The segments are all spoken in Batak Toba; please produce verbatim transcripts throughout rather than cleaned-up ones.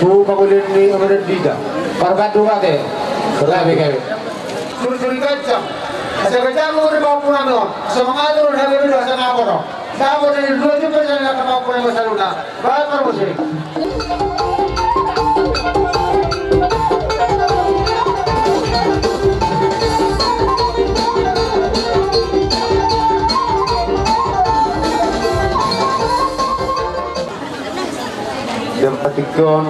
Tu pangolian ni Omedan Dita. Parbandu mate. Gabe, gabe. Turi-turi gancang. Asa gancang do di pahompu nami on. Asa mangatur di hagabeon, asa ngaporo. Dapot di dua juta jala angka pahompu nami on saluhutna. Baik, parmusik. Jam patikon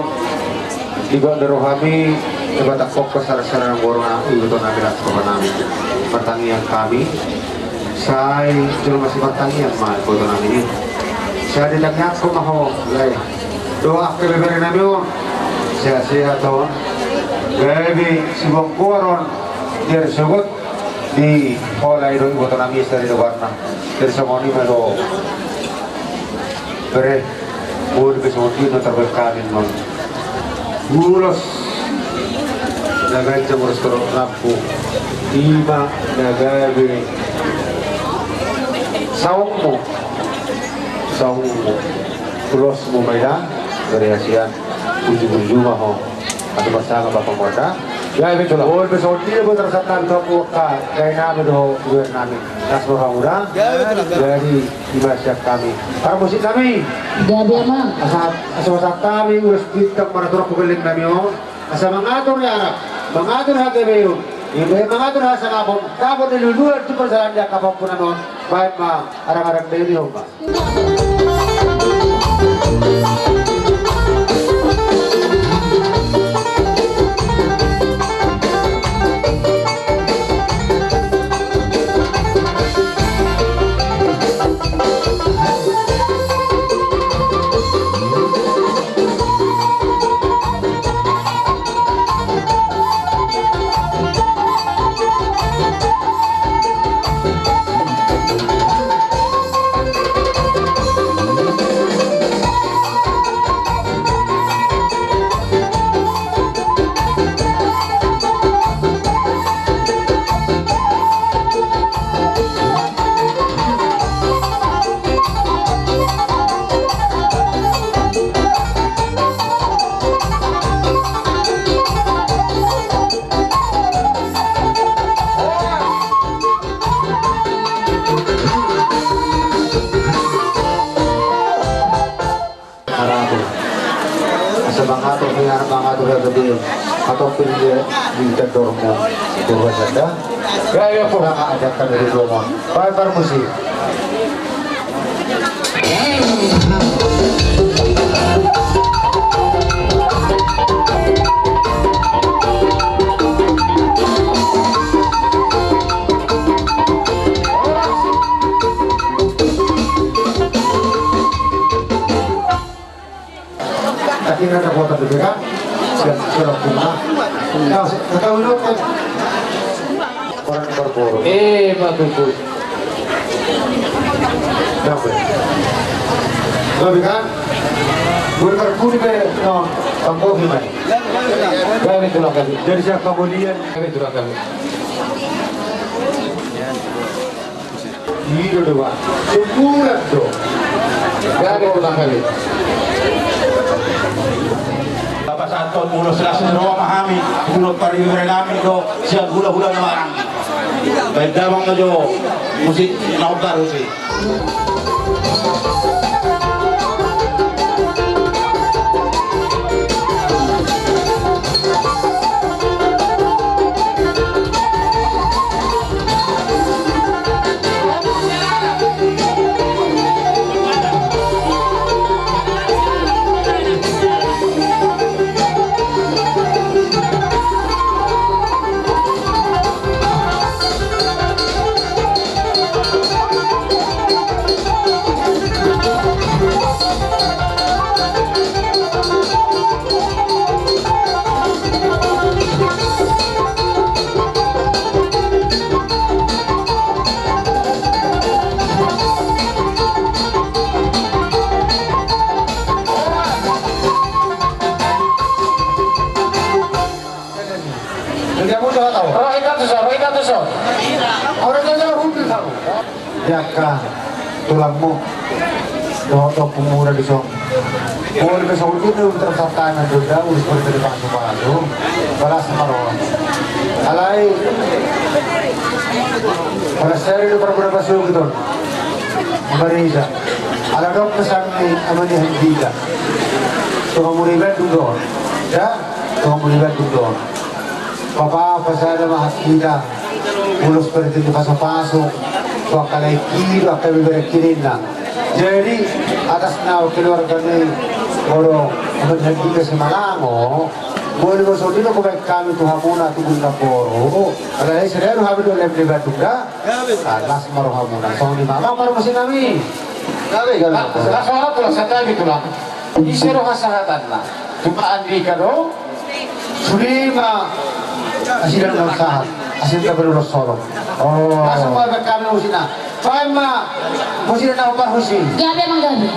di gonda rohami, di batang pokok sara-sara borona iboto nami las roha nami. Martangiang hami, sai jolo masi martangiang ma iboto nami i. Sai ditangiangkon ma ho, lae. Dohot angka bebere nami on, sehat-sehat on. Gabe sibongkoron, biar sogot di hola i do iboto nami i sari do warna. Jadi songon i ma do. Bere, boi be songon dia na tarbaen hami non. Ulos na gancang, ulos torop rambu. Ima na gabe saongmu. Saongmu. Ulosmu ma i da. Bere hasian. Uju-uju ma ho. Asa marsangap ma ho da. Gabe tulang. Boi be songon dia, boi tarsantabi tu hamu angka dainami dohot iboernami. Las rohamu da. Gabe tulang. Jadi ima sian hami. Parmusik nami. Gabe, amang. Asa, asa marsangap hami, ulos bintang ma na torop hu gelleng nami on. Asa mangatur ni arang, mangatur hagabeon, ima mangatur hasangapon, dapot di luluan tu parjalanan ni angka pahompu nami on, baen ma arang-arang bere ni homba. Mangatur. Asa mangatur, mangatur hagabeon. Atau pilih di tendormu. Dua sada. Gabe, amang. Asa ajakkan dari rumah. Baik, parmusik. Akhirna dapotan do be kan? Siap, siap, siap. Nah, tahu dulu kan? Orang berburu. Eh, bagus. Dapat. Lebih kan? Guru terpudi be, no, tambah gimana? Kami tulang kami. Jadi siapa kemudian? Kami tulang kami. Ido do ba. Syukuran do. Gari ulang kali. Bapa Santon, ulos las ni roha ma hami, ulos pariburan nami do, sian hula-hula na marang. Baik damang na jo, musik na otar musik. Jadi aku coba tahu. Rohita tuh, rohita tuh, so. Orang tuh, so, rumput tahu. Jaka tulangmu. Dohot ompung mura di son. Boi ma songon i, na ultra satana do da, ulus parpede pasu-pasu. Balas ma roha. Alai, pada seri do parpede pasu-pasu gitu. Marija. Ala dok pesan ni ama ni Handika. Songon muli Bandung do. Ya, songon muli Bandung do. Bapa, pasada ma hak hita. Ulos parpede pasu-pasu. Tu angka laengki, tu angka beberengki ninna. Jadi, atas nama keluarga ni, olo, ama ni Handika Simalango. Boi ma songon i do hubaen hami tu hamuna, tu Gunung Namboru. Alai, seri do hami do lem di Bandung da. Ah, las ma rohamuna. Songon i ma. Amang parmusik nami. Gabe, gabe. Las ma roha tulang, santabi tulang. Ise do hasahatanna? Tu Ama Andika do? Sude ma asi dang na sahat. Asi dang na sahat. Oh. Langsung ma baen hami musikna. Baen ma musikna, Amang parmusik. Gabe, Amang, gabe.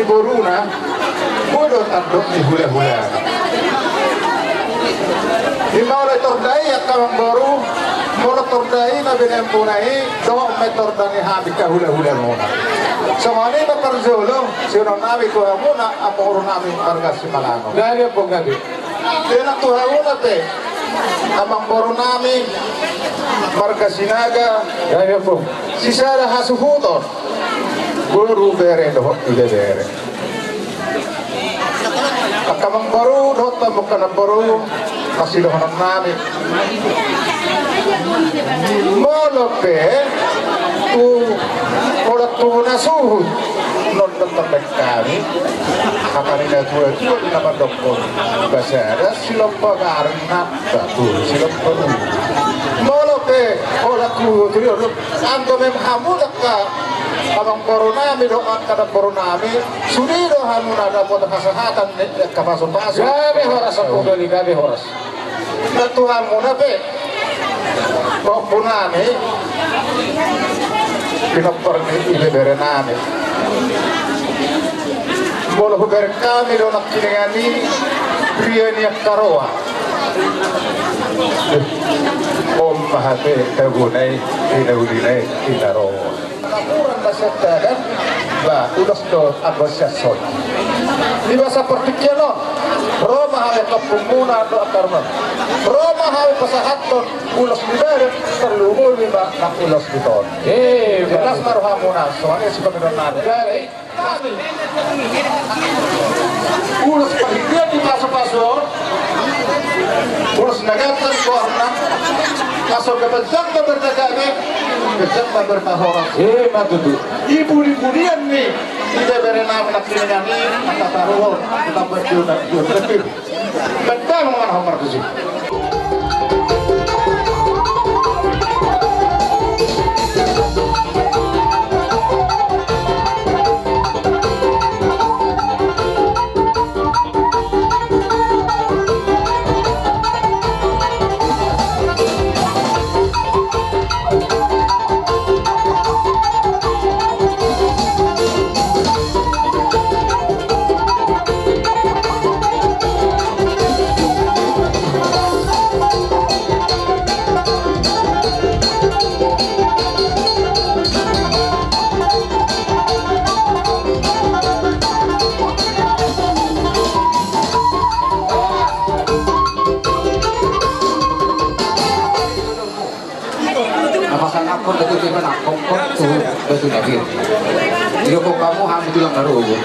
Boruna, molo tandok ni hulahula. Ima olo torda i angka amangboru, molo torda i na binembuna i, dohot ma i torda ni hami angka hulahulamuna. Songon i ma parjolo, siunon nami tu hamuna, amangboru nami marga Simalano. Gabe, Ompung, gabe. Dena tu hamuna pe, amangboru nami marga Sinaga. Gabe, Ompung. Sisada hasuhuton. Boru, bere dohot ibebere. Angka amangboru dohot angka namboru, hasidohonon nami. Molo pe tu, molo tu na suhut, non dohot hami, hata ni natuatua di na mandok on, basada silompa garna. Satu, silap baru. Molo pe, molo ku, tu dia, anggo mem hamu angka amangboru nami dohot angka namboru nami, sude do hamuna dapot hasahatan ni angka pasupasu. Gabe horas, Ompung Doli, gabe horas. Na tu hamuna pe, Ompung nami, pinompar ni ibebere nami. Molo hubereng hami do nangkiningan i, ria ni angka roha. On ma hape tagona i, di na uli na i, di na roha. Napuran na sian tadan, ba, ulos do anggo sian son. Di basa partingkian on, ro ma hami angka ompungmuna do angka rumah. Ro ma hami pasahathon ulos ni badan, tarlumobi ma nang ulos ni ton. Eh, jelas ma rohamuna, songon i sipamidon nami. Ulos pahitian di pasupasu on. Ulos na ganjang goarna. Asa gabe jang ma berta gabe, gabe jang ma berta horas. Eh, ma tutu. Di pudipudian ni ibebere nami nangkiningan i, tataruhon, tamba siuna, siuna. Betul, mana Omar Kusi. Na pasangaphon na tutu, iba na kongkong tu batu na pir. Didok hamu, hami tulang na rogo.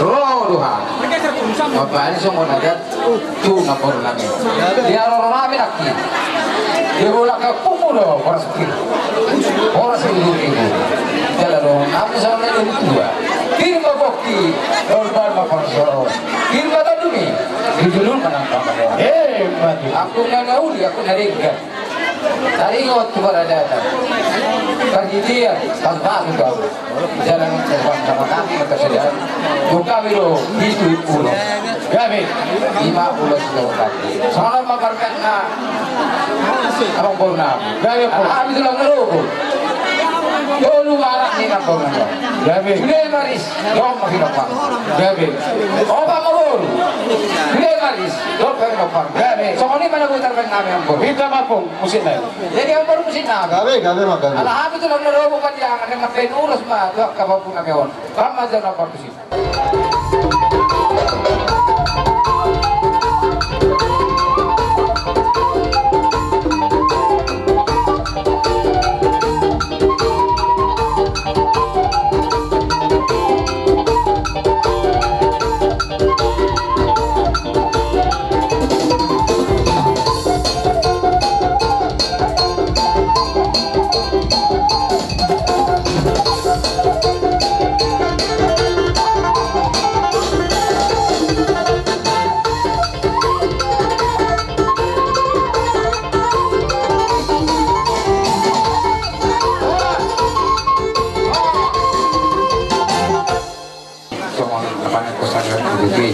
Ro do hami. Mambali songon adat tu namboru nami. Di haroro nami nangkin. Di bola kampungmu do horas pir. Horas pir. Jala do hami songon na tua. Pir ma pongki, dorban ma parsoro. Pir ma tandung i, di julu manang pamoro. Eh, mati. Aku na nauli, aku na denggan. Taringot tu paradatan. Parhitean, pasupasu do. Jalan terbang sama kami, maka sedang. Buka biro, itu ulo. Gabe. Lima puluh silo kami. Salam mabarkan na. Abang Borna. Gabe, Abang. Alhamdulillah, ngeluh. Tolu ma anak ni Abang Borna. Gabe. Sude ma ris. Dong ma pinompar. Gabe. Opat ma boru. Sude ma ris. Dong ma pinompar. Gabe. Songon i ma na botar baen nami, Abang Boru. Hita ma, Ompung, musik na i. Jadi, Abang Boru, musik na i. Gabe, gabe ma, gabe. Alhamdulillah, na robo panjangan, na main ulos ma, tu angka pampu nami on. Pamaja na partusi. Songon na panen ko sadar na buke.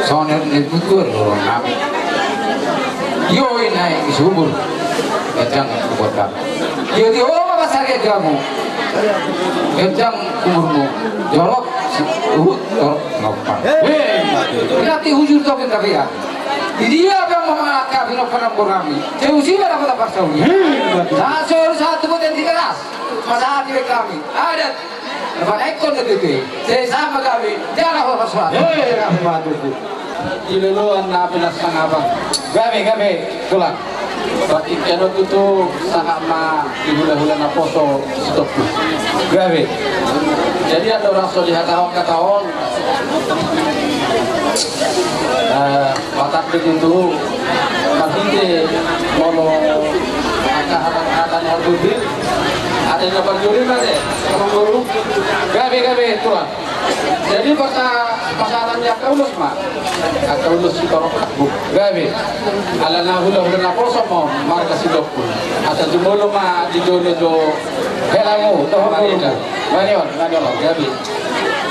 Songon na butuan do nami. Yo, ina i sumur. Gajang ku kota. Yo, yo. Pasahat hamu. Ganjang umurmu. Jorok, uhum, jorok, lompa. Hei, nanti hujur tokin tapi ya. Di dia yang memangalat kami, no, pernah kurami. Saya usir ada kota Parsaulia. Saya suruh satu potensi keras. Masalah di kami. Ada. Lepas ekor ke T P. Saya sama kami. Jangan apa-apa. Hei, apa tuh? Di loloan na pinasangapan. Gabe, gabe, tulang. Batik keno tutu sahat ma di hulahula naposo sitoppu. Gabe. Jadi andorang so dihatahon-hatahon, eh, patak do tutu marhite molo angka hata-hata ni harbudil. Ada na parjuri ma de, Amangboru. Gabe, gabe, tulang. Jadi pasa-, pasahaton ni angka ulos ma. Angka ulos sitorop. Gabe. Alana hulahula naposo ma marga sitoppu. Asa jumolo ma di jolo jo. Helamu, toho. Marina. Manion, manion. Gabe.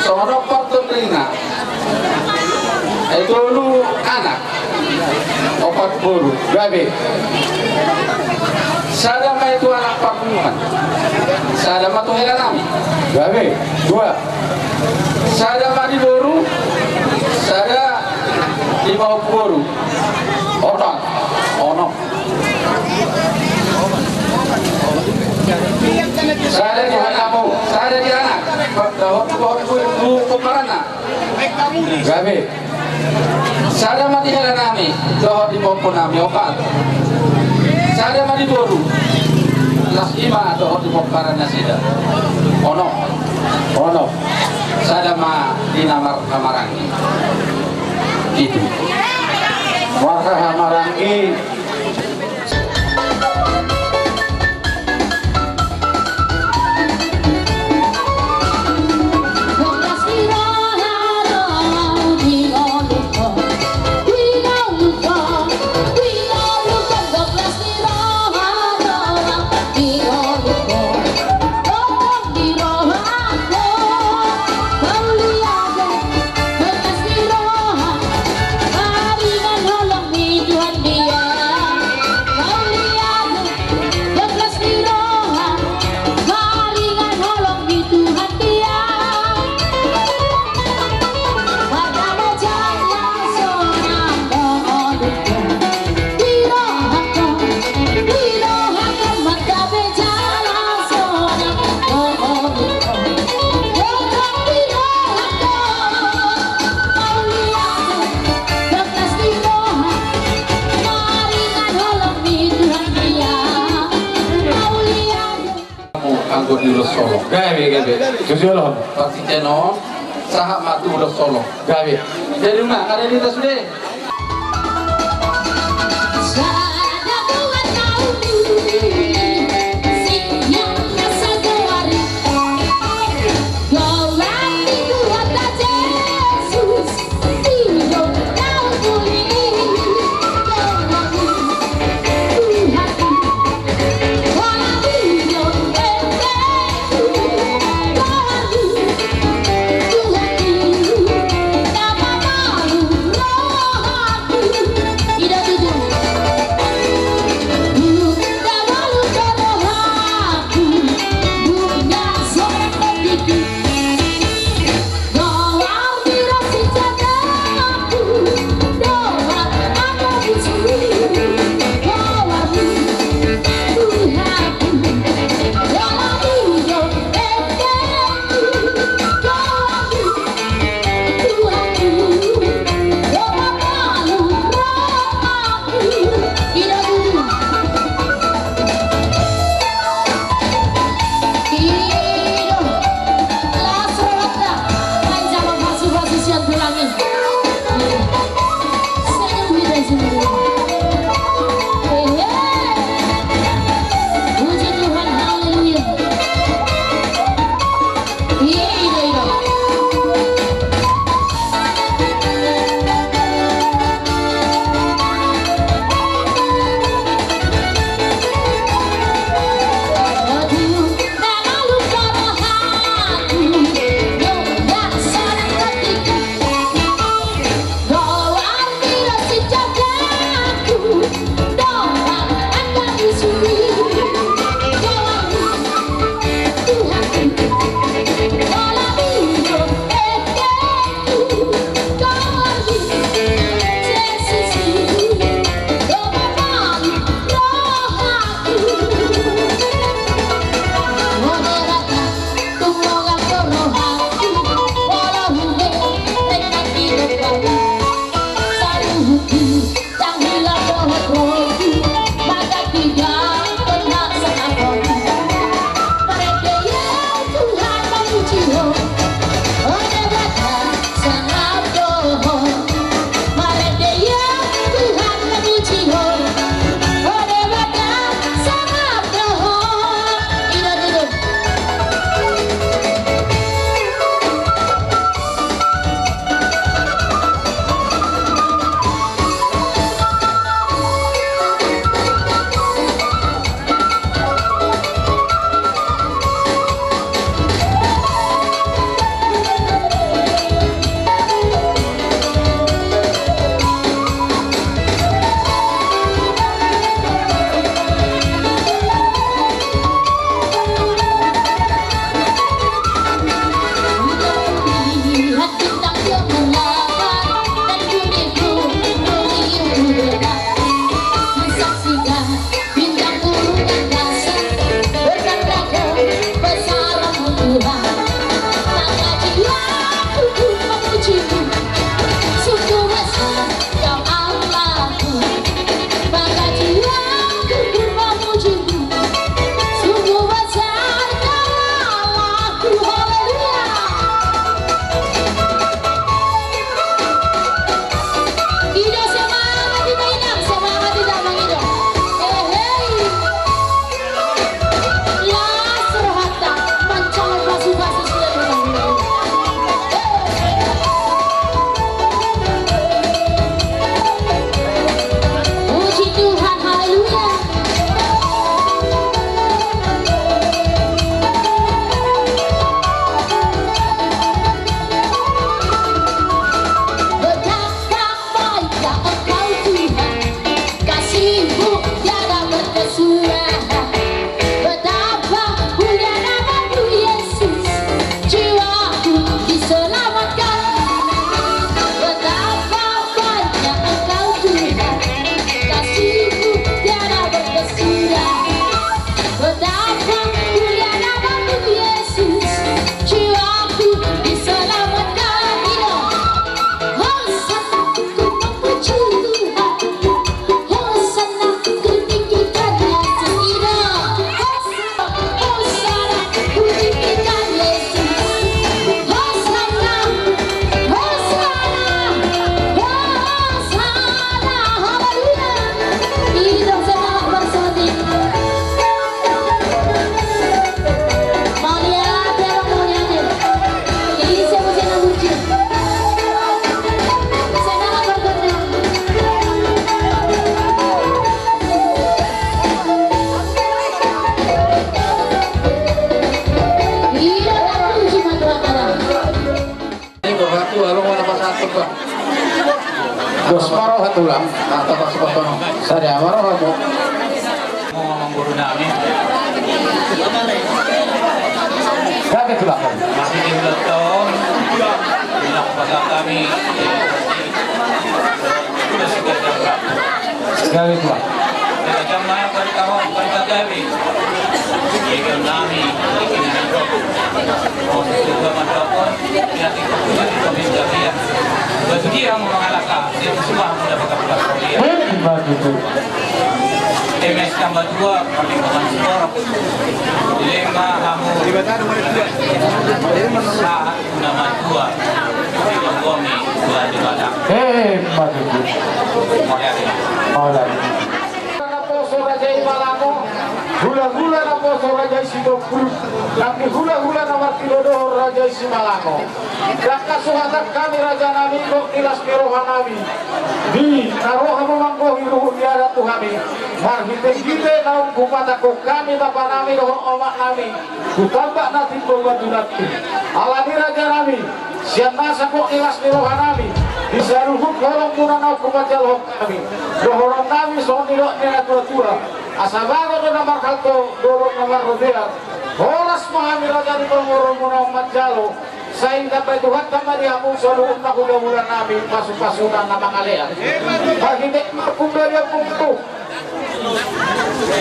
Songon opat tondina. Eh, tolu anak. Opat boru. Gabe. Sada ma i tu anak parpunguan. Sada ma tu hela nami. Gabe. Dua. Sada ma di boru. Sada di pahompu boru. Onom. Onom. Sada di hanamu. Sada di anak. Dohot tu pahompu boru. Tu pomparanna. Gabe. Sada ma di hela nami, dohot di pahompu nami, opat. Sada ma di boru. Las i ma dohot di pomparan nasida. Onom. Onom. Sada ma di na marhaha maranggi. Pitu. Marhaha maranggi. Anggo di ulos solo. Gabe, gabe. Tusi ulos. Pasti ceno. Sahat ma tu ulos solo. Gabe. Jadi ma, kada di tas deh. Bos ma roha tulang. Nah, tapa supporton. Sada ma roha mu. Amang guru nami. Gabe tulang. Masih di ulang tahun. Bilang pada kami. Terus kita jam berapa? Gabe tulang. Kita jam mana, pada kawan, pada gabe. Jadi nami. Batu dia mengalahkan, itu semua sudah bakal pulang. Emma tutu. M S tambah dua, perlindungan sport. Lima hamu. Sahat nama dua. Lima gomi, dua di badak. Emma tutu. Mauliate. Mauliate. Naposo raja i Malango, hulahula naposo raja i Sitompul, nang ni hulahula na martinodohon raja i Simalango. Dangka suhatan hami raja nami, gok ni las ni roha nami. Di na ro hamu manggohi ruhut ni adat tu hami, marhitehite naung hupatangkok hami bapa nami dohot omak nami. Hutamba na timbul batu nangkin. Alani raja nami, sian nasa gok ni las ni roha nami, di saluhut holong muna naung humanjalohon hami. Dohonon nami songon nidok ni na tua-tua. Asa bagot do na marhalto, dolok na marrobean. Horas ma hami raja ni parboruon muna manjalo. Sai tambai Tuhanta ma di hamu saluhutna hulahula nami, pasu-pasuna na mangalean. Marhite marpunggalian pungu.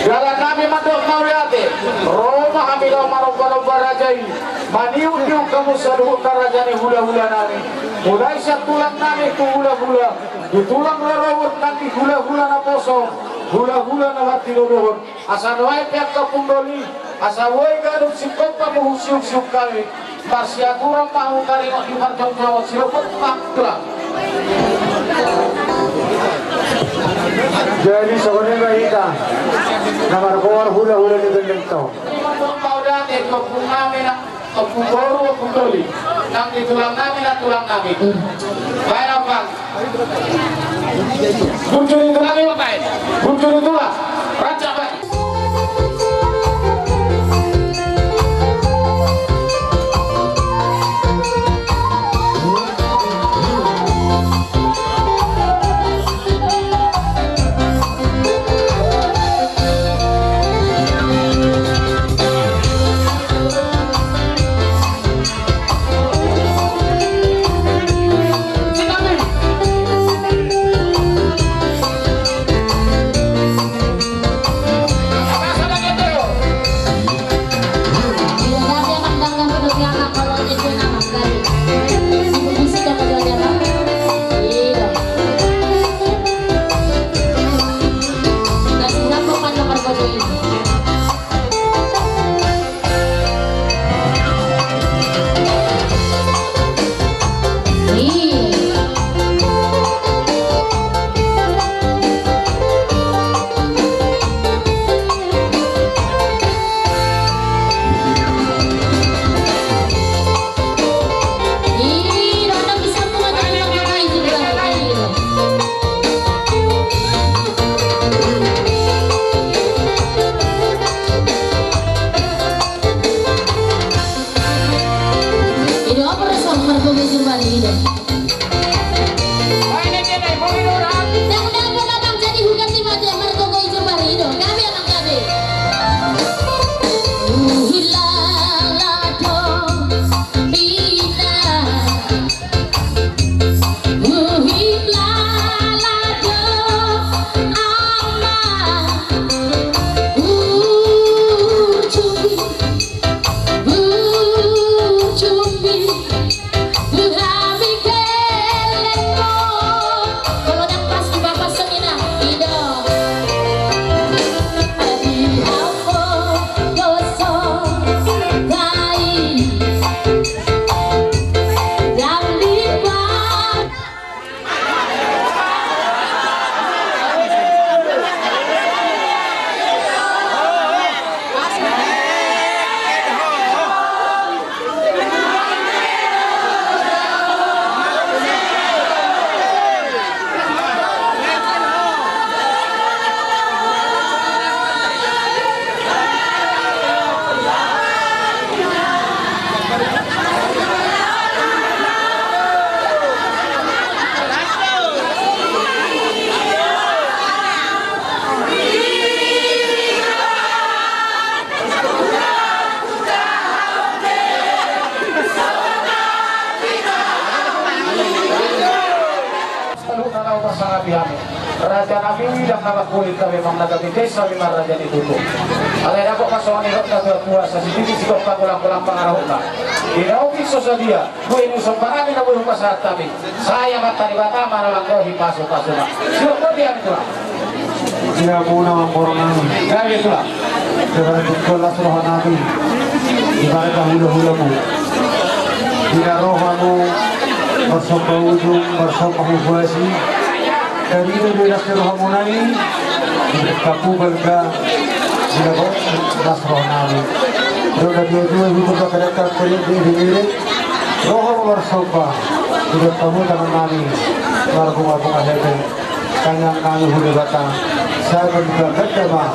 Dalan nami mandok mauliate, ro ma hami laho maromba-romba raja i, maniut-iut hamu saluhutna raja ni hulahula nami. Mulai sian tulang nami tu hulahula, di tulang rorobot nang di hulahula naposo, hulahula na martinodohon. Asa nuaeng pe angka punggol i, asa boi ganup singkop hamu husiuk-siuk hami. Marsiaturan ma hamu taringot di parjongjongon, sidok ma tulang. Jadi songon i ma hita na margoar hulahula ni Gellengtong. Mauliate tu ompung nami nang ompung boru, ompung doli, nang di tulang nami nang tulang nami. Baen, Amang. Burju ni tulang i, baen. Burju ni tulang. Rancak, baen. Pasangapi hami. Raja nami, uida na mangkulit hami, manang na gabe desa hami, marraja ni tutu. Alai dapot ma songon i, rap na tua-tua, sasititi sigompa, golang-golang pangarahutna. Di na uli so sadia, bue ni somba nami na boi hupasahat hami. Sai Amanta Debata ma na manggohi pasu-pasuna. Sidok boti hami, Tulang. Di hamuna, amangboru nami. Gabe, Tulang. Di bagasan las roha nami, di bagasan hula-hulamu. Di na ro hamu marsomba ujung, marsomba huhuasi. Tarido do las ni rohamuna i, di bagasan balga, di bagasan las roha nami. Ro na tua-tua, hutu bakadakak, kalian di diri. Ro hamu marsomba, di bagasan tangan nami, marbunga-bunga hepeng. Tangiang nami tu Debata, sai mangkatahon ma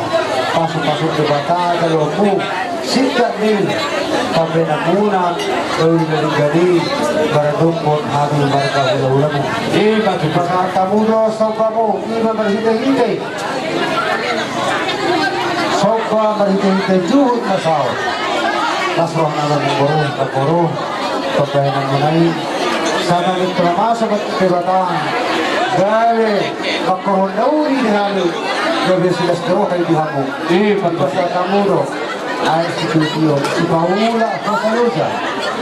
pasu-pasu ni Debata, jaloonmu, singkat ni pambahenanmuna, uli na denggan i, maradophon hami marga hula-hulamu. Ima tutu. Pasahat hamu do sombamu, ima marhite-hite somba, marhite-hite juhut na saut. Las roha nami, amangboru, amangboru. Pambahenanmuna i, sai mangkatahon ma pasu-pasu ni Debata, gabe mangkorhon na uli di hami, gabe silas ni roha i di hamu. Ima tutu. Pasahat hamu do aek sitio-tio, sipaulak hata loja,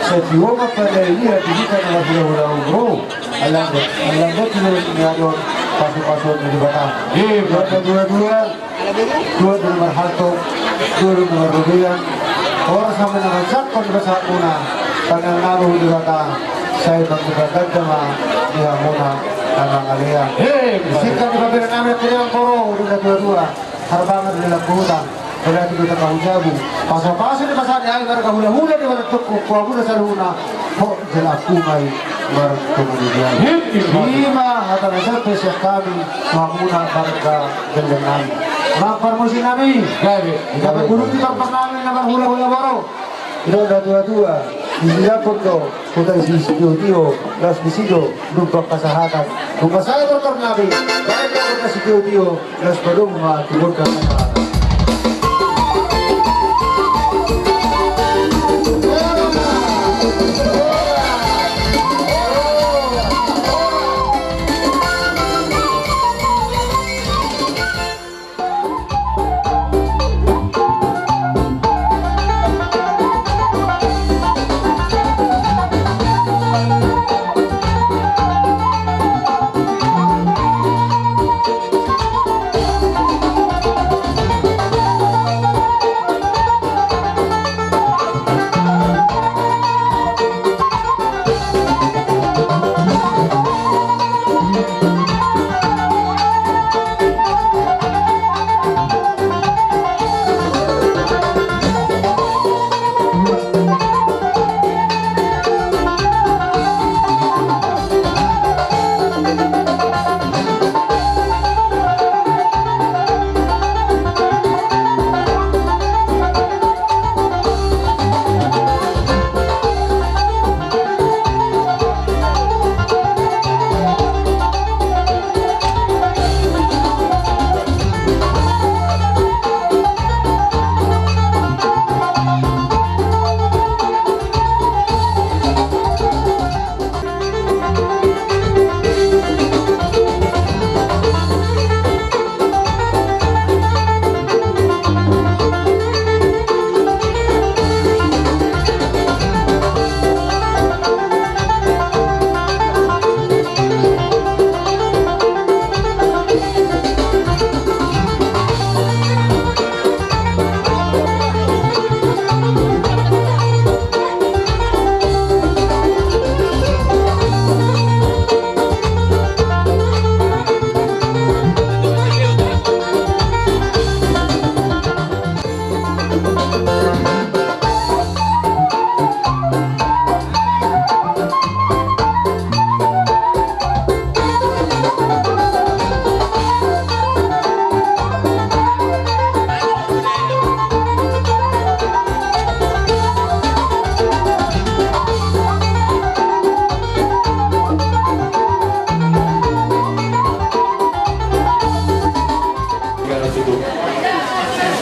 sai tio ma padaina di hita na marhula-hula, amangboru. Alai, alai, alai, pasu-pasu ni Debata. Ima tutu. Dua-dua. Dua do na marhalto, dua do na marrobean. Horas ma na manjangkon pasahatmuna. Tangiang nami tu Debata, sai mangkatahon ma di hamuna na mangalean. He, singkat ni pambahenan nami, amangboru, di na tua-tua. Harbangan di lamputan, berarti kita tahu jabu. Pasu-pasu ni pasahat ni hami marga hula-hula di bagasan tungkuk, tu hamuna saluhutna. Ho, jala aku ma i martonga ni dia. Hip, hip, hip. Ima hata na sahat sian hami tu hamuna marga gelleng nami. Amang parmusik nami. Gabe. Gabe. Gabe guru di tortor nami na marhula-hula, boru. Di na tua-tua. Di sini pun do. Huta ni sitio-tio, las ni sitio, numpang hasahatan. Numpang sae tortor nami. Baen ma huta ni sitio-tio. Las padomu ma tu gondang na.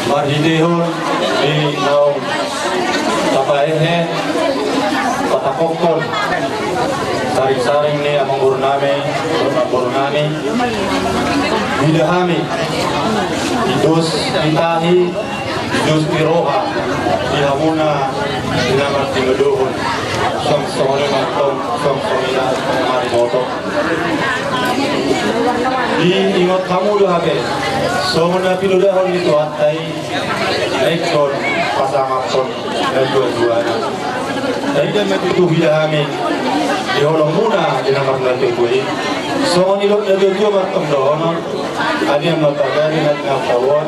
Marhitehon di naung tapahehe, patapokkon. Saring ni amangboru nami, amangboru nami, huida hami di dos ni tahi, di dos ni roha, di hamuna di na martinodohon, suang songon i ma antong, suang songon i na mariboto. Diingot hamu do hape songon na pinodahon ni Tuhanta i, na ingkon pasangaphon natuatuana. Taida ma tutu huida hami di holongmuna di na marnatuatua i. Songon nidok natuatua ma antong dohonon: Adi ma pagari, nang na paboa.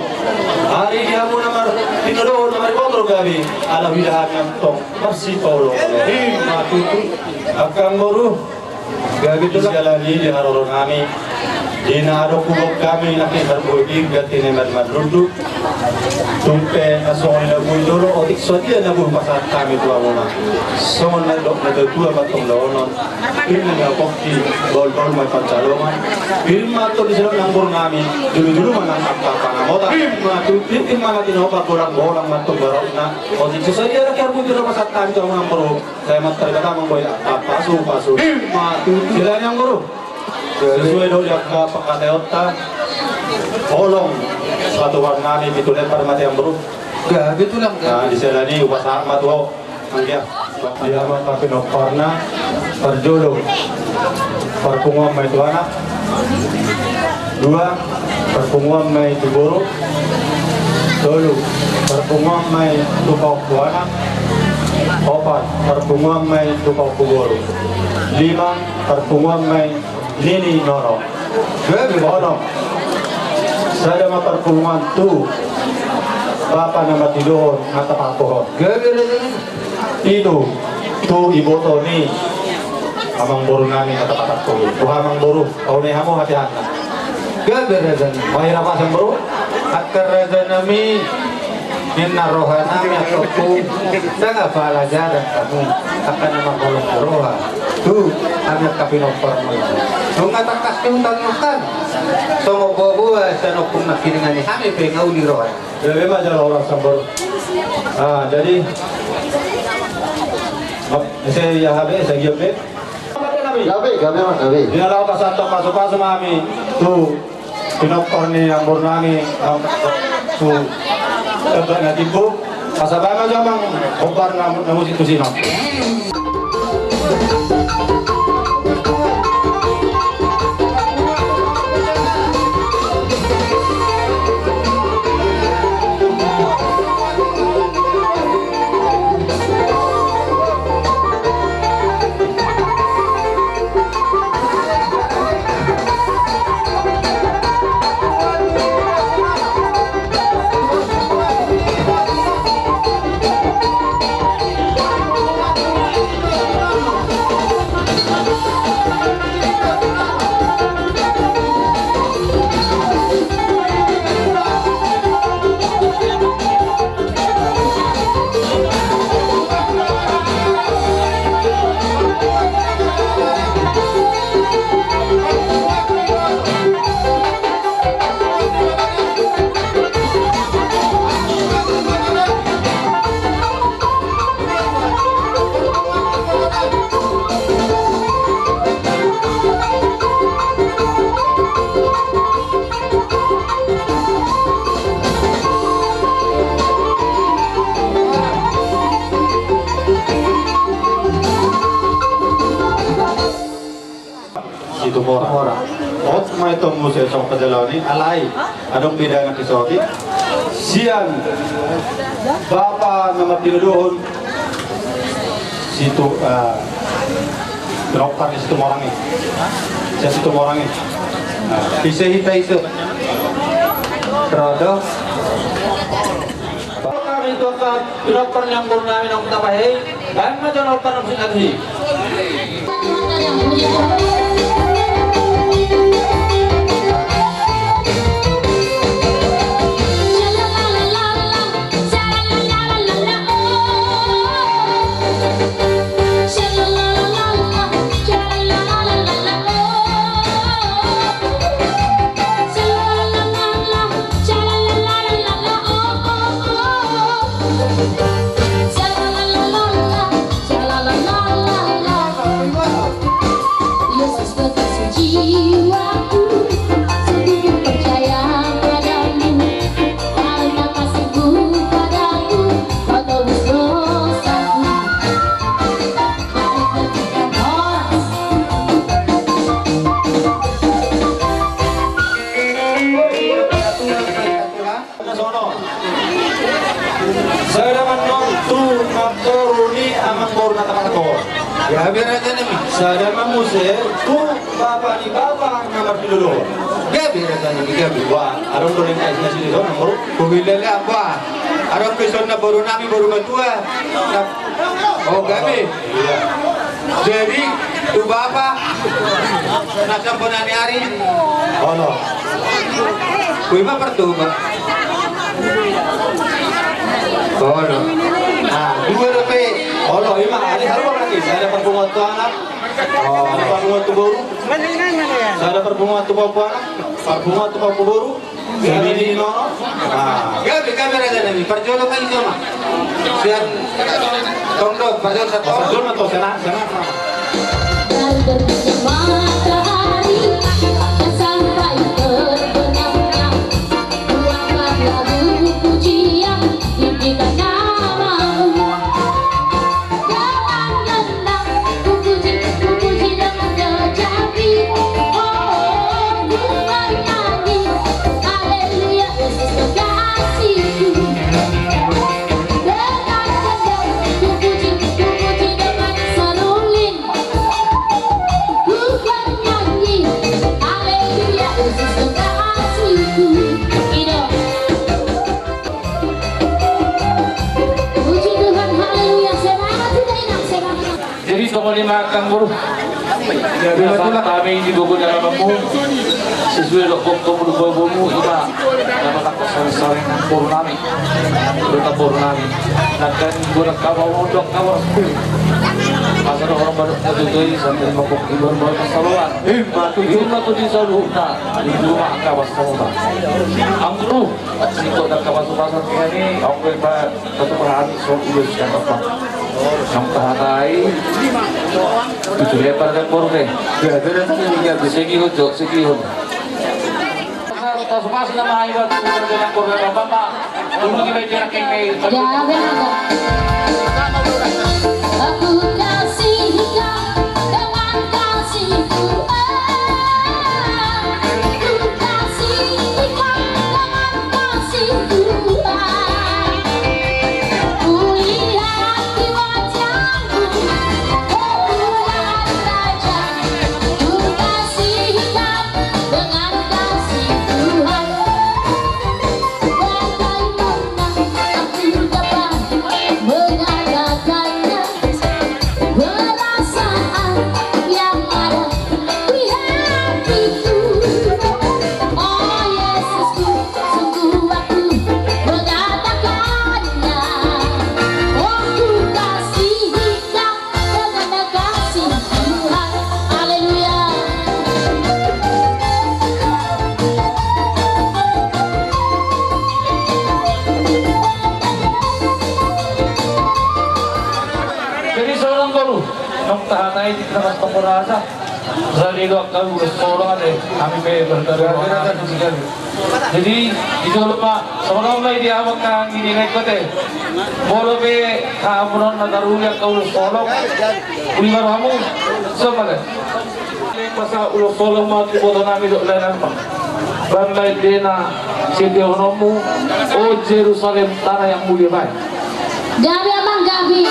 Ari di hamuna martinodohon, na mariboto gabe, ala huida hami antong marsipaoloolon. I ma tutu. Angka amangboru, gabe tulang. Siala ni i di haroro nami, di na adong huboan hami nangkin harbue pir, ganti na i ma di marlundu. Tung pe asa songon i na boi jolo, otik so dia na boi hupasahat hami tu hamuna. Songon na nidok natuatua ma antong dohonon: Pir ma na pongki, doldol ma pansalongan. Pir ma antong di silok ni amangboru nami, jolojolo ma nang angka pangamotan. Pir ma tutu. Pir ma na tinopa, bolangbolang ma antong barautna. Otik so sadia nangkin harbue pir hupasahat hami tu hamuna amangboru. Sai mantar hata ma amangboru, pasupasu. I ma tutu. Siala ni i amangboru, sesuai do di angka pangkataionta, holong patupaon nami pitu lempar ma ate amangboru. Gabe tulang, gabe. Nah, di siala ni i hupasahat ma tu ho. Anggia. Dia ma angka pinomparna, parjolo, parpunguan ma i tu anak. Dua, parpunguan ma i tu boru. Tolu, parpunguan ma i tu paompu anak. Opat, parpunguan ma i tu paompu boru. Lima, parpunguan ma i nini nono. Gabe. Onom, sada ma parpunguan tu bapa na matidohon na tapahohom. Gabe. Pitu, tu iboto ni amangboru nami na tapahohom. Boha amangboru, paunai hamu hatihatna. Gabe raja nami. Boha hira pasa amangboru? Angka raja nami, ninna roha nami antong, ndang apala jaran hamu angka na marholong ni roha tu hami angka pinomparmu. Nunga tangkas ni hutangihon, songon boaboa sian ompung nangkiningan i, hami pe nga uli roha. Gabe ma jala horas amangboru. Ah, jadi, ese ia hape, ese giot be. Gabe, gabe ma, gabe. Di na laho pasahat pasupasu ma hami tu pinompar ni amangboru nami, tu tempat na timbo. Asa bahen ma jo amang hombar na, na musik tusi on. Situmorang. Situmorang. Hot ma i antong muse songon pajalaon i, alai adong beda na kisoti. Sian bapa na matidohon, situ, eh, pinompar ni Situmorang i. Sian Situmorang i. Nah, ise hita ise? Rodo. Pinompar ni amangboru nami naung tapahehe i. Bahen ma jo na hombar na musik na tusi. Gabe raja nami. Sada ma muse tu bapa ni bapa na marpiloloan. Gabe raja nami, gabe. Wah, adong do leleng na sidison, boru. Kuhilele apa? Adong pe songon na boru nami, boru matua. Na, oh, gabe. Iya. Jadi tu bapa na samponan ni ari. Olo. Kui ma partua. Olo. Nah, dua dope. Olo, ima, ada satu lagi. Sada parbungoan tu anak. Oh, sada parbungoan tu boru. Sada parbungoan tu bapa anak. Parbungoan tu bapa boru. Jadi ini no. Nah. Gabe, gabe raja nami. Parjolo kan jolo. Sian tong do, parjolo satu. Parjolo satu, sana, sana. Dari terbitnya matahari sampai terbenamnya, kuatkan lagu pujian, tinggikan nama-Mu. Dengan gendang ku puji, ku puji dengan kecapi. Oh, ku bernyanyi, haleluya, Yesus kekasihku. Dengan gendang ku puji, ku puji dengan seruling. Ku bernyanyi, haleluya, Yesus kekasihku. Ido. Puji Tuhan, haleluya. Semangat sudah, Inang, semangat. Jadi, songon i ma, angka boru. Biasa hami di gogo ni alamanmu, sesuai dohot gogo ni borumu, ima na manangkok saling-saling boru nami. Berita boru nami. Nangkin gua nak kabar, gua nak kabar. Masa ada orang baru satu tuh, sambil mabok ibar-ibar masalah. Ima tutu. Ima tutu di saluhutna. Di rumah angka masalah. Angka boru. Singkop dan kabar-kabar kami, oke, Pak. Satu perhari, so, udah siap apa? Yang perhatai. Itu lebar dan boru deh. Ya, beda tadi, ya, bisa. Segi hujung, segi hujung. Pas-pas nama ayo, dengan boru dan bapak. Dulu kita bicara kayak, kayak. Ya, benar. Aku kasih kau dengan kasih Tuhan. Ku kasih kau dengan kasih Tuhan. Kulihat di wajahmu kemuliaan Raja. Ku kasih kau dengan kasih Tuhan. Bagaimana aku dapat mengatakannya? Perasaan yang ada di hatiku. Oh Yesusku, sungguh aku mengatakannya. Oh, ku kasih Kau dengan kasih Tuhan. Haleluya. Jadi, songon i ma, boru, nunga tahatai di tengah-tengah rasa. Jadi, dua kali ulos solong ate, kami pe berdarah. Jadi, di jolo ma, songon i ma di hamu angka gigi na iko ate. Molo pe hamu na taruli angka ulos solong, uli ma rohamu, songon i ma ate. Pasa ulos solong ma tu iboto nami dohot lae nami. Bangga ende na setiahononmu, o Jerusalem, tanah yang mulia bae. Gabe, Amang, gabe.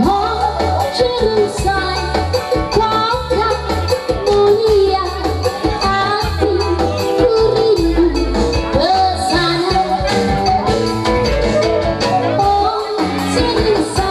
Oh Jerusalem, kota mulia, hatiku rindu ke sana. Oh Jerusalem,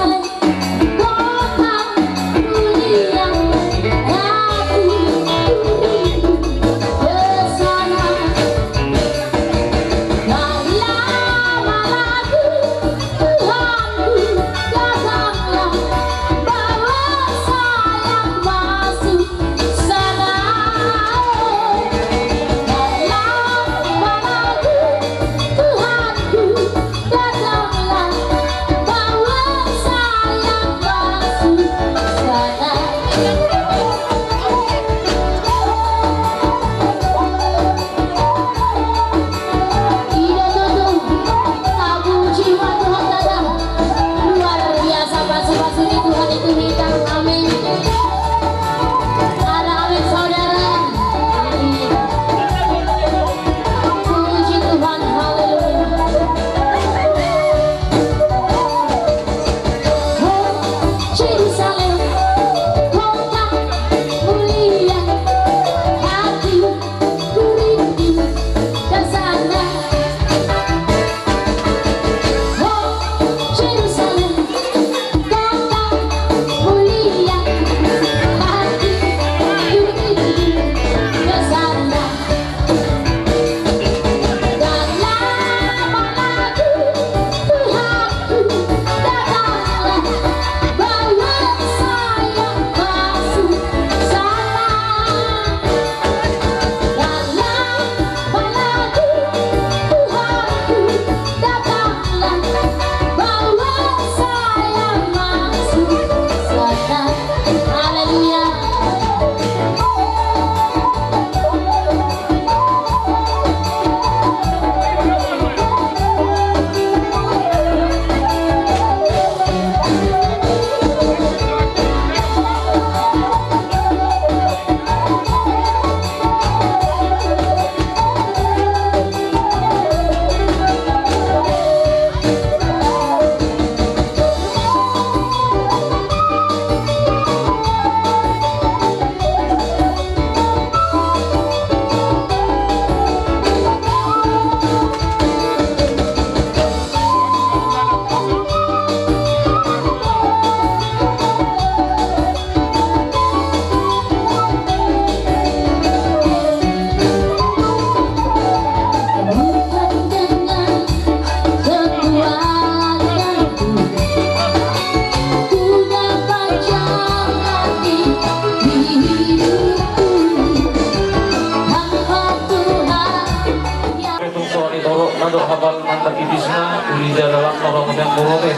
Ado hapal mantap ipisna, uli jala lak orang yang borone.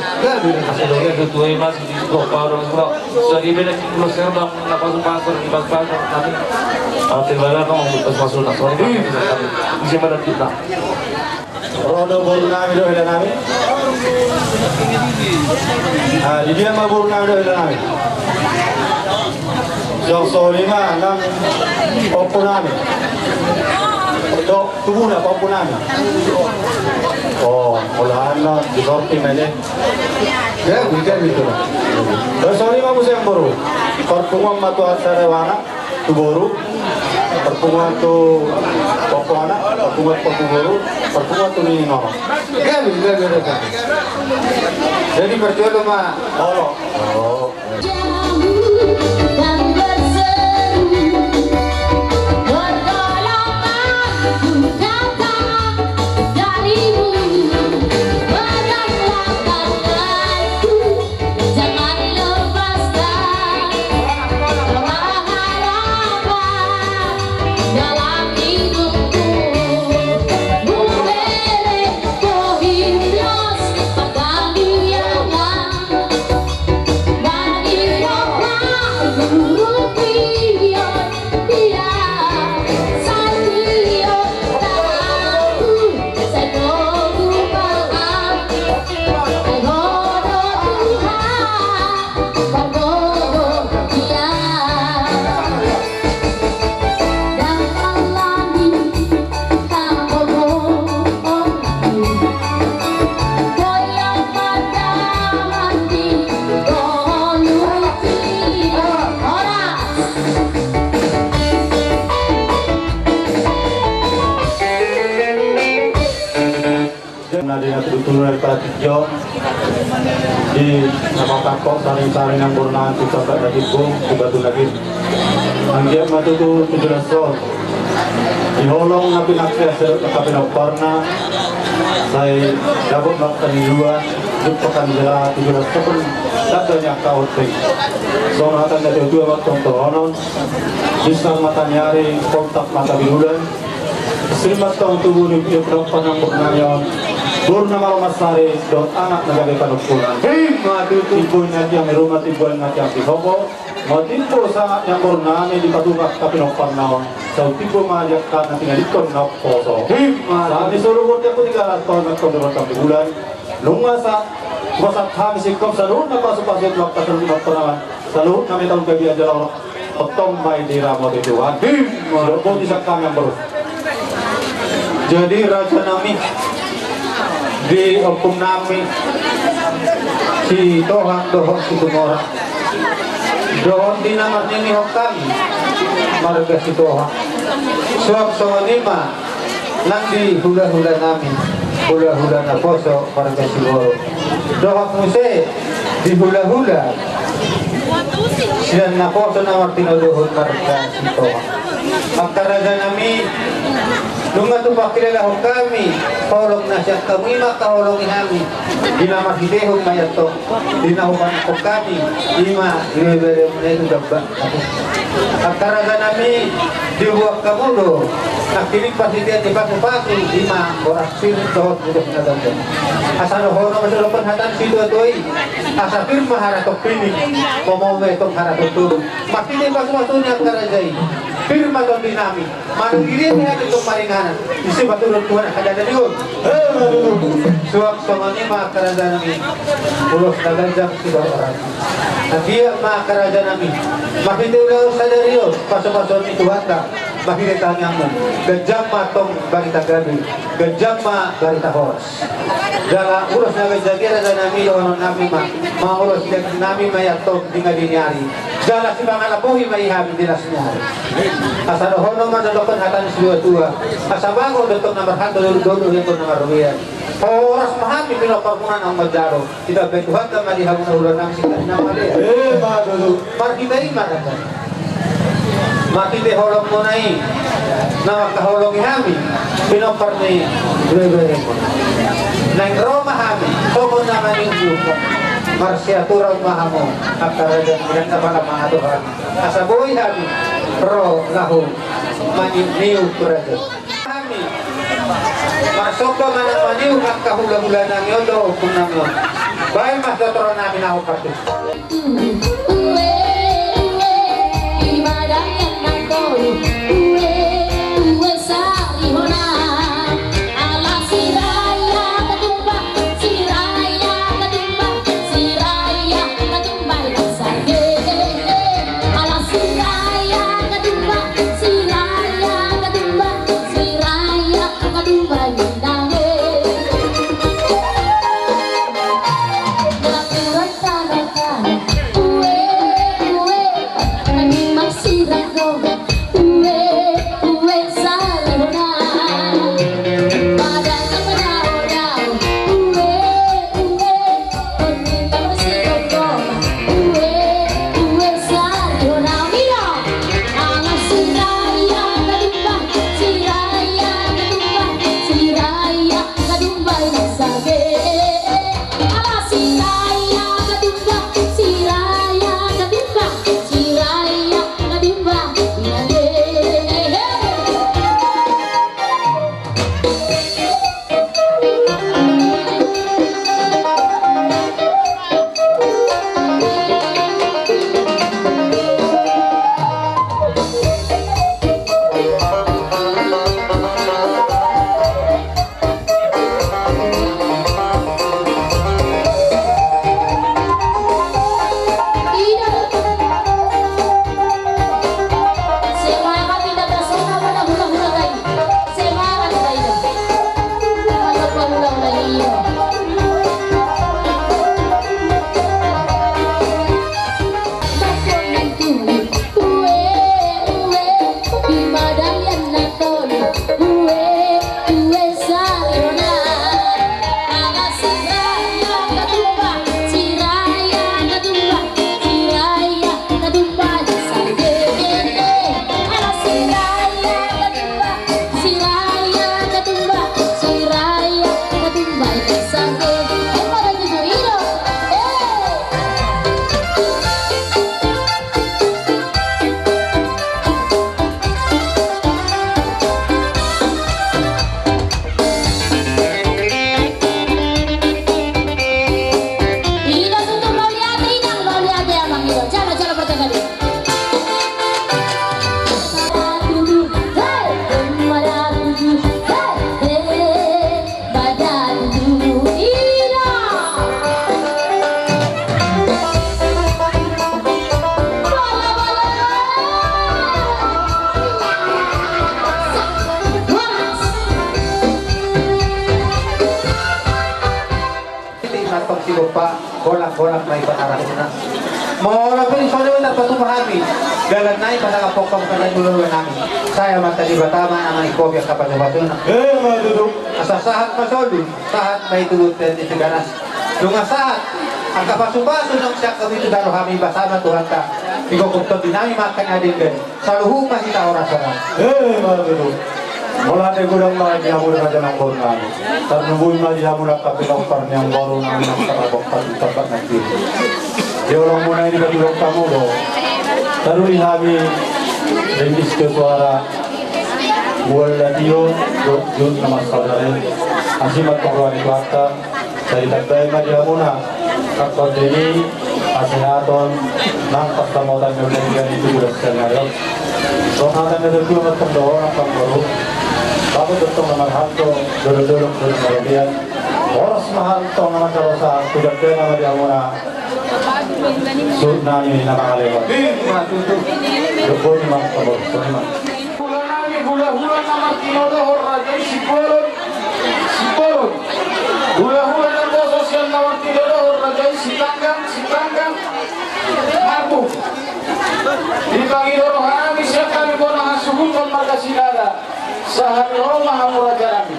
Asa doge tu tuai mas di sebuah parung sebuah. Jadi beda di pulau Serdang, napa sumpah di pas-pas kami. Ate bala no pas masuk nak sorry. Bisa pada kita. Ro do boru nami dohot hela nami. Ah, di dia ma boru nami dohot hela nami. Jong sori ma nang ompu nami. Do tubuna pa ompu nami. Oh, molo aha na di sorting aja. Ya, bisa gitu. Jong sori ma muse boru. Parpunguan ma tu acara wana. Tu boru, parpunguan tu ompu anak, parpunguan tu ompu boru, parpunguan tu nini nono. Gabe, gabe, gabe. Jadi percuma ma olo. Oh. Jauh dan berseru, bergolongan datang darimu, berangkat tanganku. Jangan lepaskan bawa harapan dalam hidupku. Ku bere bohim los panggabean, bagi roha rupion. Na di na tutu na di patik jo di na patangkok saring-saring nang bornaan tu tangkak na timbung tu batu na gir. Anggiat ma tutu tu jelas on. Di holong na pinangkeas sedok na kapinomparna, sai dapot ma angka ni dua, jumpa angka ni jala tu jelas on. Tanda ni angka onting. Songon hata ni na tua-tua ma tongtong onon. Bintang mata ni ari, kontak mata binulan. Sirmat tong tubu ni pinomparna nang bornami on. Borna malo marsari, dohot anak na gabe panungkunan. Hei, madu tu. Timbo na tiang di ruma, timbo na tiang di hopo. Matimbo sanga ni angka bornami di patunga angka pinomparna on. Sai timbo ma di angka na tinadingkon na poso. Hima. Sanga ni solu bortian putigalan tol na tondor angka bulan. Nunga sa, kuasa hami singkop saluhutna pasu-pasu tu angka saluhutna panaman. Saluhutna ma i taon gabe aja lawan. Otong ma i diramoti Tuhan. Hima. Dohot di sangkamian boru. Jadi raja nami di ompung nami Sitohang dohot Situmorang dohot di na marnini hon hami marga Sitohang. Suang songon i ma nang di hula-hula nami, hula-hula naposo marga Siborok. Dohot muse di hula-hula sian naposo na martinodohon marga Sitohang. Angka raja nami, nunga tumpak hilala hon hami holong na sian hamu, i ma angka holong ni hami. Di na marhitehon ma i antong, di na hupanik hon hami, i ma ibebere muna i tu damba. Angka raja nami, dibuat hamu do nangkining parsitian ni pasu-pasu, i ma boras pir dohot ulos na ganda. Asa dohonon ma songon hata ni situa-tua i, asa pir ma haraton pining, momome tong haraton toru. Marhite pasu-pasu ni angka raja i, pir ma tondi nami. Manang iri ni hami tong maringanan, ise ma turun Tuhan angka dana ni on. Suang songon i ma angka raja nami, ulos na ganjang siborok. Anggiat ma angka raja nami, marhite ulaon sadari on, pasu-pasuon ni Tuhanta, marhite tangiangmu, ganjang ma tong barita gabe, ganjang ma barita horas. Jala ulos na ganjang i raja nami, dohonon nami ma, mangulos daging nami ma i antong di ngadi ni ari. Jala sipangalambohi ma i hami di las ni ari. Asa dohonon ma dohonon hata ni situa-tua. Asa bagot do tong na marhalto, dodo-dodo dohot na marrobean. Horas ma hami pinomparmuna naung manjalo. Ditambai Tuhanta ma di hamu na hula nami singkat na male. Emma tutu. Marhite i ma raja. Marhite holongmuna i, na mangkaholongi hami pinompar ni ibebere. Naeng ro ma hami songon na mangido. Marsiaturan ma hamu angka raja, nang na pala mangadohan. Asa boi hami ro laho mangido raja. Hami Angka hulahula nami on dohot ompung nami on. Baen ma sitotoran nami na hombar tu. Tingki mantong sigompa, bolak-bolak ma i pangarahutna. Molo pe dison do tarpatupa hami, dalan nai pasangaphon hamu hata ni hulahula nami. Sai Amanta Debata ma na mangihuthon angka pasupasuna. Emma tutu. Asa sahat ma solu, sahat ma i tu bontean ni Tigaras. Nunga sahat angka pasupasu naung sian hamu i tu jolo hami, basa ma Tuhanta. Igokhon tondi nami ma angka na denggan. Saluhut ma hita horas-horas. Emma tutu. Mauliate godang ma di hamu raja nang boru nami. Tarlumobi ma di hamu angka pinompar ni amangboru nami nang sarabokan di tempat nangkin. Di holong muna i dipatulang hamu do. Taruli hami ringgit suara. Bual latio, jut na marsaudara. Asi ma tu roha ni Tuhanta. Sai ditambai ma di hamuna angka tondi ni hasehaton nang pansamotan ni on na denggan i tu bulan sian ari on. Songon hata ni natuatua ma antong dohonon, amangboru. Bagot do antong na marhalto, dolok-dolok do na marrobean. Horas ma antong na manjalo sahat, ditambai ma di hamuna suhut nami na mangalehon. Ima tutu. Dohot boti ma, amangboru, songon i ma. Hula nami, hulahula na martinodohon raja i Simbolon, Simbolon. Hulahula na poso sian na martinodohon raja i Sitanggang, Sitanggang. Marhum. Dipangido roha nami sian hami bona hasuhuton marga Sinaga. Sahat ro ma hamu raja nami.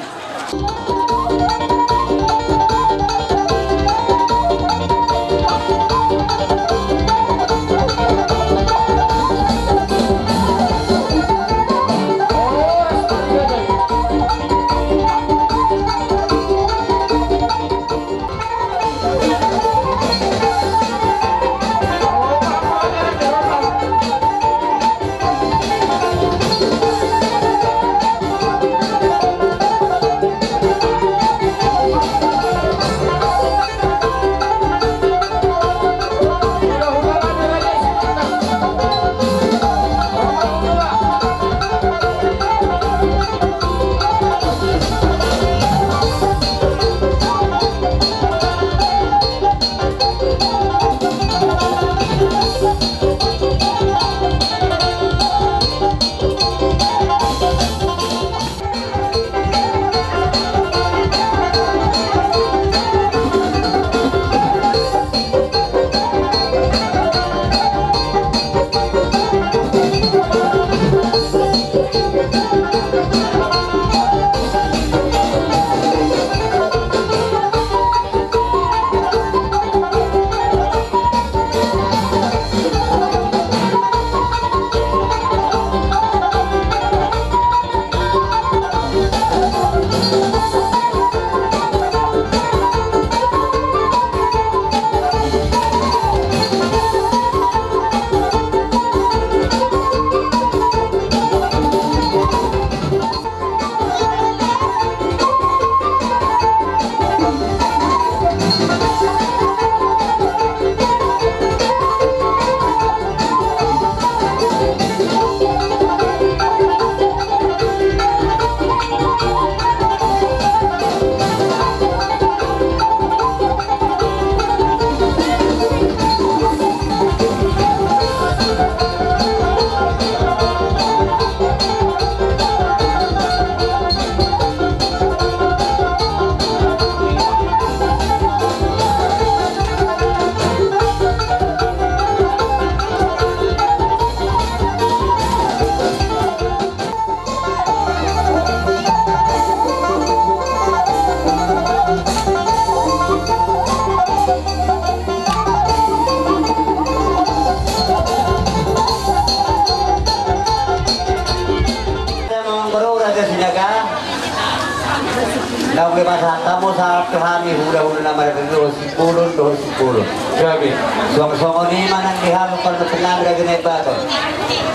Naung dipasahat hamu sahat tu hami hulahula na marga dohot Simbolon dohot Simbolon. Gabe. Songon songon i ma nang di hami pardomuan nami Raja Nai Bator.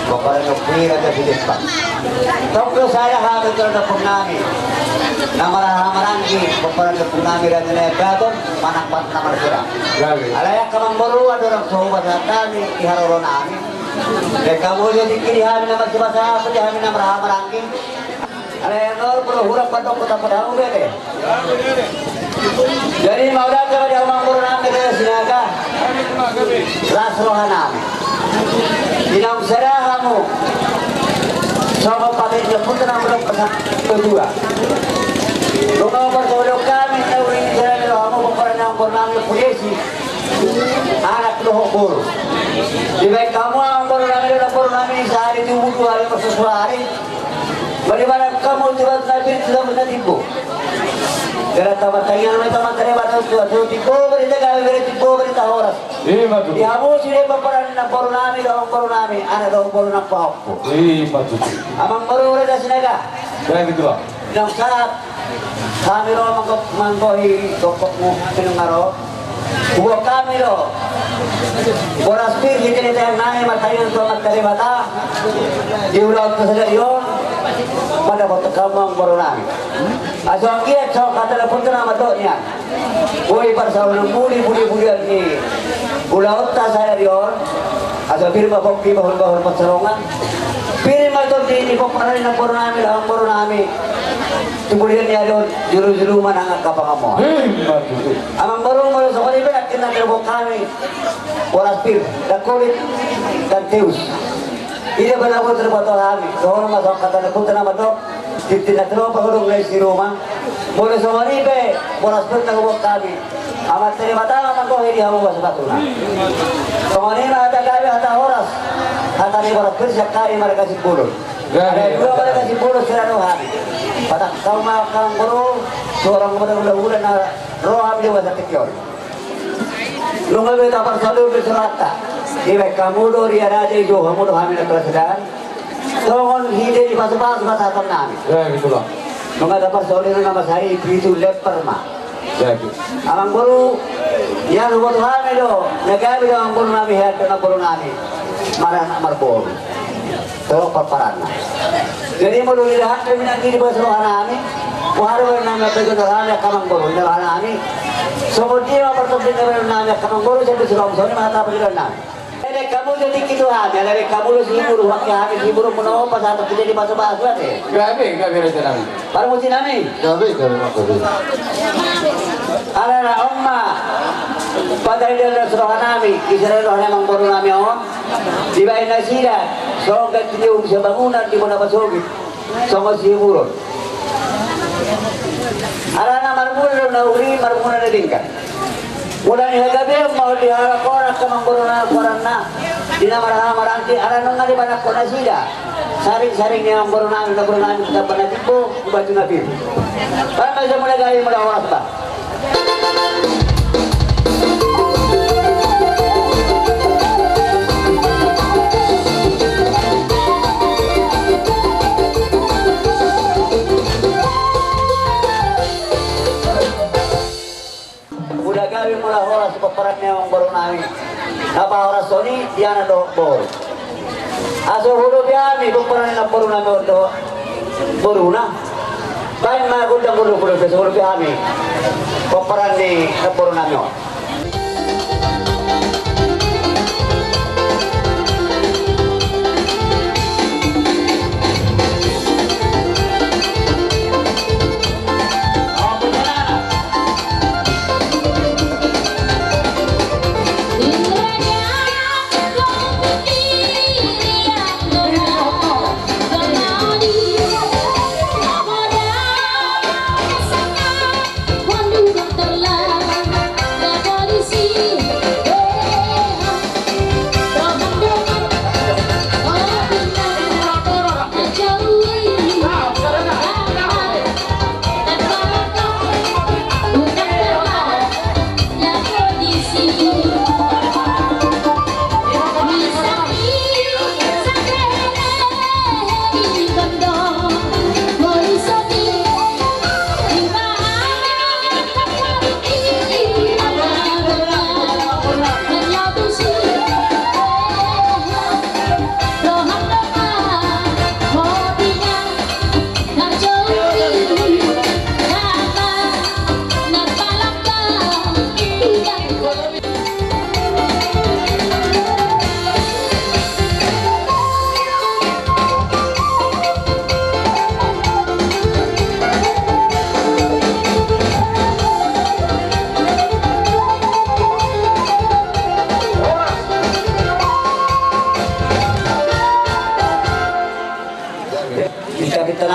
Pomparan ni ompu i Raja Silimpan. Tong do sada hami tu pardomuan nami na marhahamaranggi, pomparan ni ompu nami Raja Nai Bator, manang pat na marseda. Gabe. Alai angka amangboru, andorang so hupasahat hami di haroro nami, baen hamu jo tingki di hami na marsipasada, di hami na marhahamaranggi. Alai annon, molo hurang pandok kota pada hamu bete. Jadi mauliate ma di hamu amangboru nami Raja Sinaga. Las roha nami. Di naung sada hamu songon patik ni ompunta na mula pasan kedua. Nunga parsaulihon hami na uli ni sada ni rohamu, pomparan ni amangboru nami Ompu Desi, anak dohot boru. Dibaen hamu amangboru nami dohot namboru nami sahali tubu dua hali marsusuari. Bagaimana hamu tu batu na pir, tu batu na timbo? Gara tamat tangiang ma tamat tare batu tu batu timbo, berita gabe, berita timbo, berita horas. Ima tutu. Di hamu sude pomparan ni namboru nami dohot namboru nami, anak dohot boru na pahompu. Ima tutu. Amangboru Raja Sinaga. Baik, itulah. Nang saat hami ro manggo-, manggohi gokhonmu, pinungaro. Huboan hami do boras pir di tengah-tengah nami, martangiang tu Amanta Debata, di ulaonta sadari on, mandapothon hamu amangboru nami. Asa anggiat songon hata ni ompunta na mandok nian, boi parsaulihonmu di pudi-pudian ni ulaonta sadari on. Asa pir ma pongki bahul-bahul pansalongan. Pir ma tondi ni pomparan ni namboru nami dohot namboru nami. Tu pudian ni ari on, jolo-jolo ma nang angka pangomoan. Ima tutu. Amangboru, molo songon i pe nangkin na tarbok hami boras pir, ndang holit, ndang teus. Ida pe na boi tarboto hami, dohonon ma songon hata ni ompunta na mandok, tintin na tinopa godang na isi ruma. Molo songon i pe boras pir na huboan hami, Amanta Debata ma manggohi di hamu batu-batuna. Songon i ma hata gabe, hata horas, hata ni boras pir sian hami marga Simbolon. Gabe. Alai dua marga Simbolon sada do hami. Patak hamu ma amangboru, suang ma hula-hula na ro hami di bagasan tingki on. Nunga be taparsaulihon be suratta. Dibaen hamu do ria raja, dijou hamu do hami na parsadaan. Songon hite di pasu-pasu pasahaton nami. Ya, itulah. Nunga taparsaulihon nama sai pitu lemper ma. Ya, itu. Amangboru, ia huboto hami do na gabe do amangboru nami, hea do namboru nami maranak marboru. Tolong parparanna. Jadi molo didahat pe minang di bagasan roha nami, boha do baen nami, apa itu roha nami angka amangboru, roha nami. Songon dia ma partompi ni roha nami angka amangboru, sampe sudah songon i ma hata parjolo nami. Alai baen hamu jo tingki tu hami, alai baen hamu jo si Buru, hami si Buru muna on pasahaton hita di pasu-pasu ate. Gabe, gabe raja nami. Parmusi nami. Gabe, gabe, gabe. Alana on ma, pataridaan las roha nami, ise roha ni amangboru nami on. Dibaen nasida songon ganti ni umsa bangunan di bona pasogit, songon simuron. Alana marmula do na uli, marmula na denggan. Mula ni hagabeon ma on di halak on angka amangboru nami, paranna di na marhahamaranggi, ala nunga dipanangkon nasida saring-saring ni amangboru nami, namboru nami, tu tamba na timbo, tu batu na pir. Baen ma jo mula gabe mula horas ba. Mula gabe mula horas pomparan ni amangboru nami. Na pahoras songon i di anak dohot boru. Asa hulobi hami pomparan ni namboru nami on dohot boruna. Baen ma gondang gondang gondang, asa hulobi hami pomparan ni namboru nami on.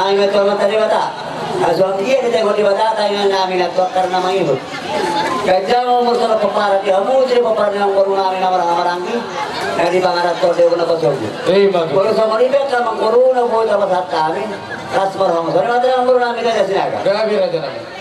Nami tu Amanta Debata. Asa anggiat ditaringot Debata taringot nami na tu angka na mangihut. Ganjang umur, sala pomparan di hamu, sala pomparan di amangboru nami na marhahamaranggi, na di pangarantoan di na pasobu. Ima tutu. Molo songon i pe angka amangboru na boi tapasahat hami, las ma roham. Songon i ma tu amangboru nami, Raja Sinaga. Gabe, raja nami.